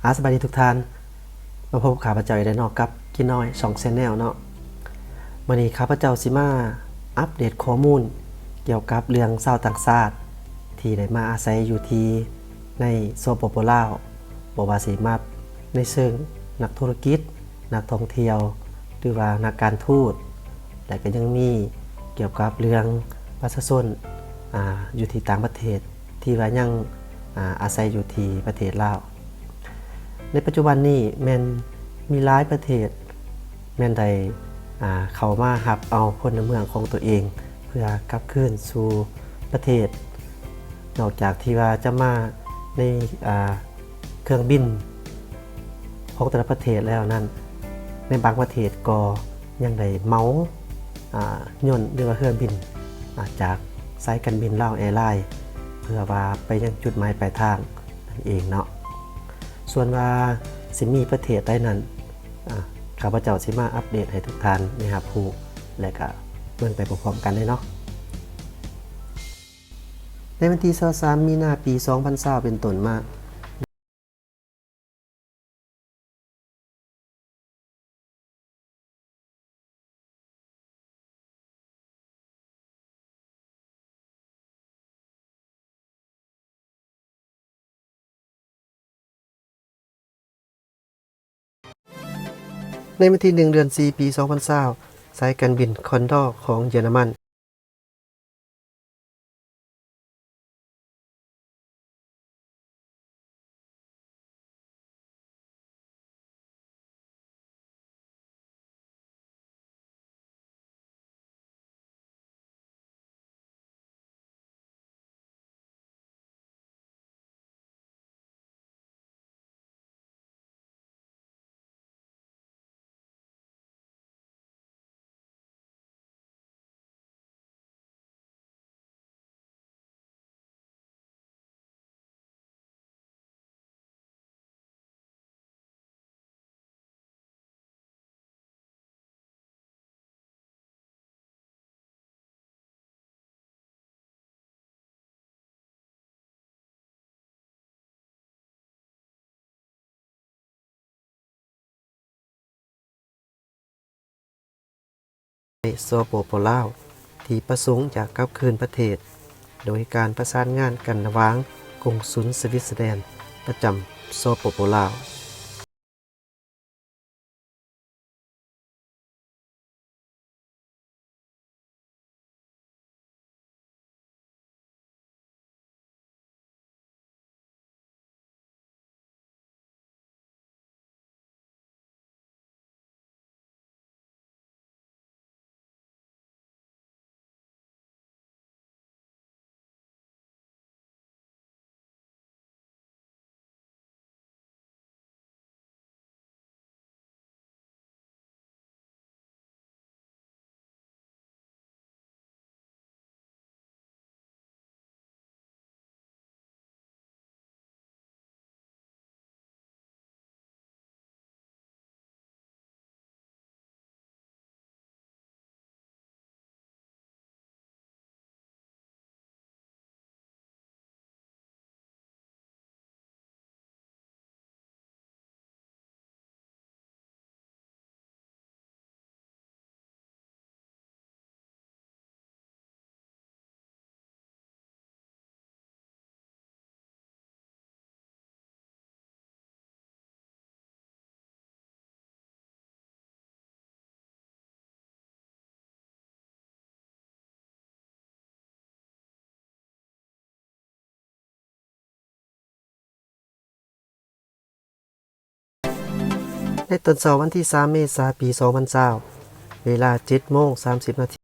ອາ ສະບາຍດີທຸກທ່ານ ມາພົບກັບຂ້າພະເຈົ້າອີກແລ້ວເນາະ ກັບກິນນ້ອຍຊ່ອງແຊນແນວເນາະ. ມື້ນີ້ຂ້າພະເຈົ້າຊິມາອັບເດດຂໍ້ມູນກ່ຽວກັບເລື່ອງຊາວຕ່າງຊາດທີ່ໄດ້ມາອາໄສຢູ່ທີ່ໃນ ສປປ ລາວ, ບໍ່ວ່າຊິມາໃນເຊີງນັກທຸລະກິດ, ນັກທ່ອງທ່ຽວ ຫຼືວ່ານັກການທູດ ແລະ ກໍຍັງມີກ່ຽວກັບເລື່ອງປະຊາຊົນ ອາ ຢູ່ທີ່ຕ່າງປະເທດ ທີ່ວ່າຍັງ ອາ ອາໄສຢູ່ທີ່ປະເທດລາວ. ໃນປັດຈຸບັນນີ້ແມ່ນມີຫຼາຍປະເທດແມ່ນໄດ້ ອາ ເຂົ້າມາຮັບເອົາພົນລະເມືອງຂອງຕົວເອງ ເພື່ອກັບຄືນສູ່ປະເທດ. ນອກຈາກທີ່ວ່າຈະມາໃນ ອາ ເຄື່ອງບິນຂອງແຕ່ລະປະເທດແລ້ວນັ້ນ, ໃນບາງປະເທດກໍຍັງໄດ້ເໝົາ ອາ ຍົນ ຫຼືວ່າເຮືອບິນ ອາ ຈາກສາຍການບິນລາວແອລາຍ ເພື່ອວ່າໄປຍັງຈຸດໝາຍປາຍທາງນັ້ນເອງເນາະ. ສ່ວນວ່າຊິມີປະເທດໃດນັ້ນ ອາ ຂ້າພະເຈົ້າຊິມາອັບເດດໃຫ້ທຸກທ່ານໄດ້ຮັບຮູ້ ແລະ ກະເບິ່ງໄປພ້ອມໆກັນເລີຍເນາະ. ໃນວັນທີຊາວສາມ ມີນາ ປີສອງພັນຊາວ ເປັນຕົ້ນມາ, ໃນວັນທີໜຶ່ງ ເດືອນສີ່ ປີສອງພັນຊາວ ສາຍການບິນຄອນດໍຂອງເຢຍລະມັນ ໃນ ສປປ ລາວ ທີ່ປະສົງຈະກັບຄືນປະເທດ ໂດຍການປະສານງານກັນລະຫວ່າງກົງສຸນສະວິດເຊີແລນປະຈຳ ສປປ ລາວ. ໃນຕອນເຊົ້າວັນທີສາມ ເມສາ ປີສອງພັນຊາວ ເວລາເຈັດໂມງສາມສິບນາທີ.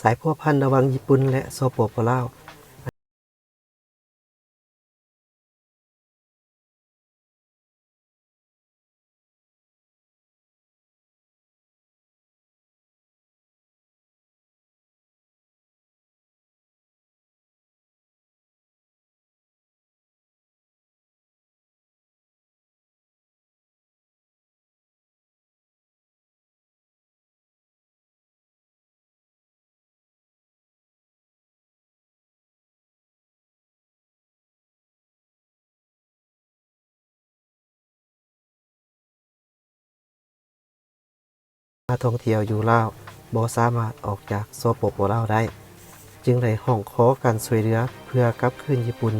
ສາຍພົວພັນລະຫວ່າງຍີ່ປຸ່ນ ແລະ ສປປ ລາວ. ນັກທ່ອງທ່ຽວຢູ່ລາວບໍ່ສາມາດອອກຈາກ ສປປ ລາວ ໄດ້, ຈຶ່ງໄດ້ຮ້ອງຂໍການຊ່ວຍເຫຼືອເພື່ອກັບຄືນຍີ່ປຸ່ນ.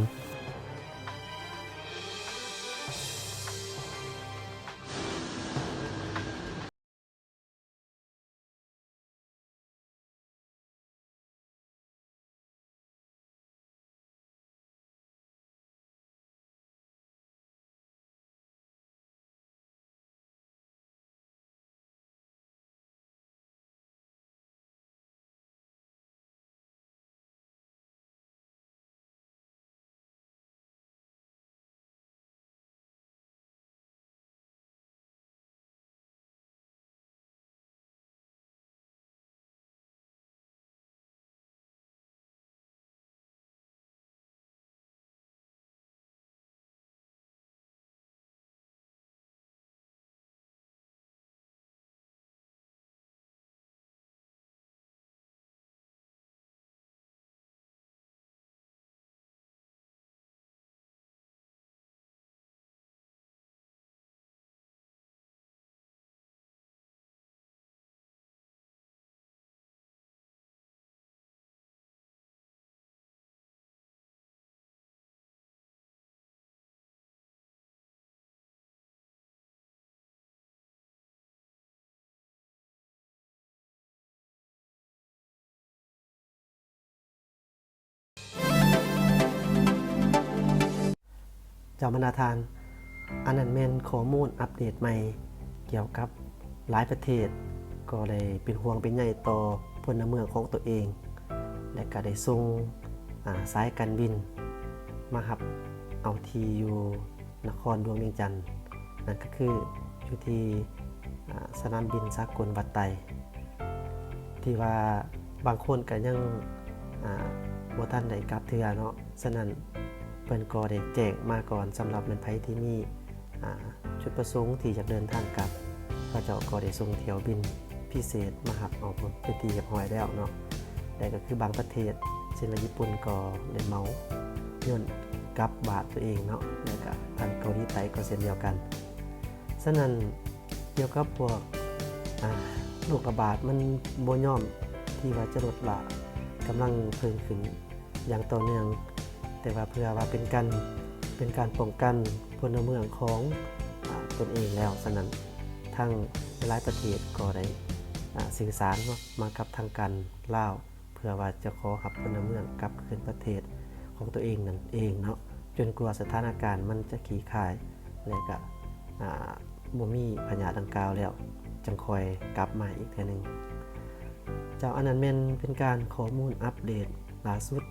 ເຈົ້າບັນດາທ່ານ, ອັນນັ້ນແມ່ນຂໍ້ມູນອັບເດດໃໝ່ກ່ຽວກັບຫຼາຍປະເທດກໍໄດ້ເປັນຫ່ວງເປັນໃຍຕໍ່ພົນລະເມືອງຂອງຕົວເອງ ແລະ ກໍໄດ້ສົ່ງ ອາ ສາຍການບິນມາຮັບເອົາທີ່ຢູ່ ນະຄອນຫຼວງວຽງຈັນ, ນັ້ນກໍຄືຢູ່ທີ່ ອາ ສະໜາມບິນສາກົນວັດໄຕ ທີ່ວ່າບາງຄົນກໍຍັງ ອາ ບໍ່ທັນໄດ້ກັບເທື່ອເນາະ. ສະນັ້ນເພິ່ນກໍໄດ້ແຈ້ງມາກ່ອນ ສຳລັບແມ່ນໃຜທີ່ມີ ອາ ຈຸດປະສົງທີ່ຢາກເດີນທາງກັບ, ເຂົາເຈົ້າກໍໄດ້ສົ່ງຖ້ຽວບິນພິເສດມາຮັບເອົາເປັນທີ່ຮຽບຮ້ອຍແລ້ວເນາະ. ແລະ ກໍຄືບາງປະເທດ ເຊັ່ນວ່າຍີ່ປຸ່ນກໍໄດ້ເໝົາຍົນກັບບາດຕົວເອງເນາະ ແລະກະທາງເກົາຫຼີໃຕ້ກໍເຊັ່ນດຽວກັນ. ສະນັ້ນ ກ່ຽວກັບພວກ ອາ ໂລກລະບາດ ມັນບໍ່ຍອມທີ່ວ່າຈະລົດລະ ກຳລັງເພີ່ມຂຶ້ນຢ່າງຕໍ່ເນື່ອງ, ແຕ່ວ່າເພື່ອວ່າເປັນການ ເປັນການປ້ອງກັນພົນລະເມືອງຂອງ ອາ ຕົນເອງແລ້ວ. ສະນັ້ນ ທາງຫຼາຍໆປະເທດກໍໄດ້ ອາ ສື່ສານເນາະ ມາກັບທາງການລາວ ເພື່ອວ່າຈະຂໍຮັບພົນລະເມືອງກັບຄືນປະເທດຂອງຕົວເອງນັ້ນເອງເນາະ, ຈົນກວ່າສະຖານະການມັນຈະຂີ້ຄາຍ ແລະກະ ອາ ບໍ່ມີພະຍາດດັ່ງກ່າວແລ້ວ ຈັ່ງຄ່ອຍກັບມາອີກເທື່ອໜຶ່ງ. ເຈົ້າ, ອັນນັ້ນແມ່ນເປັນການຂໍ້ມູນອັບເດດລ່າສຸດ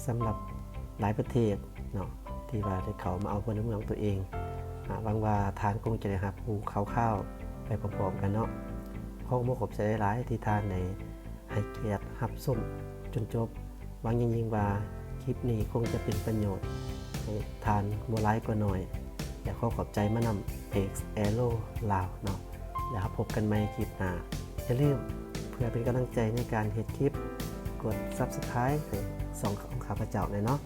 ສຳລັບຫຼາຍປະເທດເນາະ ທີ່ວ່າໄດ້ເຂົ້າມາເອົາພົນລະເມືອງຕົວເອງ. ອາ ຫວັງວ່າທ່ານຄົງຈະໄດ້ຮັບຮູ້ຂ່າວໆໄປພ້ອມໆກັນເນາະ. ຂໍຂອບໃຈຫຼາຍໆທີ່ທ່ານໄດ້ ໃຫ້ກຽດຮັບຊົມຈົນຈົບ. ຫວັງຢ່າງຍິ່ງວ່າຄລິບນີ້ຄົງຈະເປັນປະໂຫຍດໃຫ້ທ່ານບໍ່ຫຼາຍກໍໜ້ອຍ ແລະ ຂໍຂອບໃຈມານຳເພຈ Arrow ລາວ ເນາະ ແລ້ວເຮົາພົບກັນໃໝ່ຄລິບໜ້າ. ຢ່າລືມ ເພື່ອເປັນກຳລັງໃຈໃນການເຮັດຄລິບ ກົດ Subscribe ໃຫ້ຊ່ອງຂອງຂ້າພະເຈົ້າແດ່ເນາະ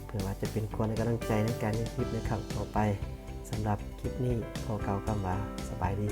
ເພື່ອວ່າຈະເປັນຂວັນແລະກຳລັງໃຈໃນການເຮັດຄລິບໃນຄັ້ງຕໍ່ໄປ. ສຳລັບຄລິບນີ້ຂໍກ່າວຄຳວ່າ ສະບາຍດີ.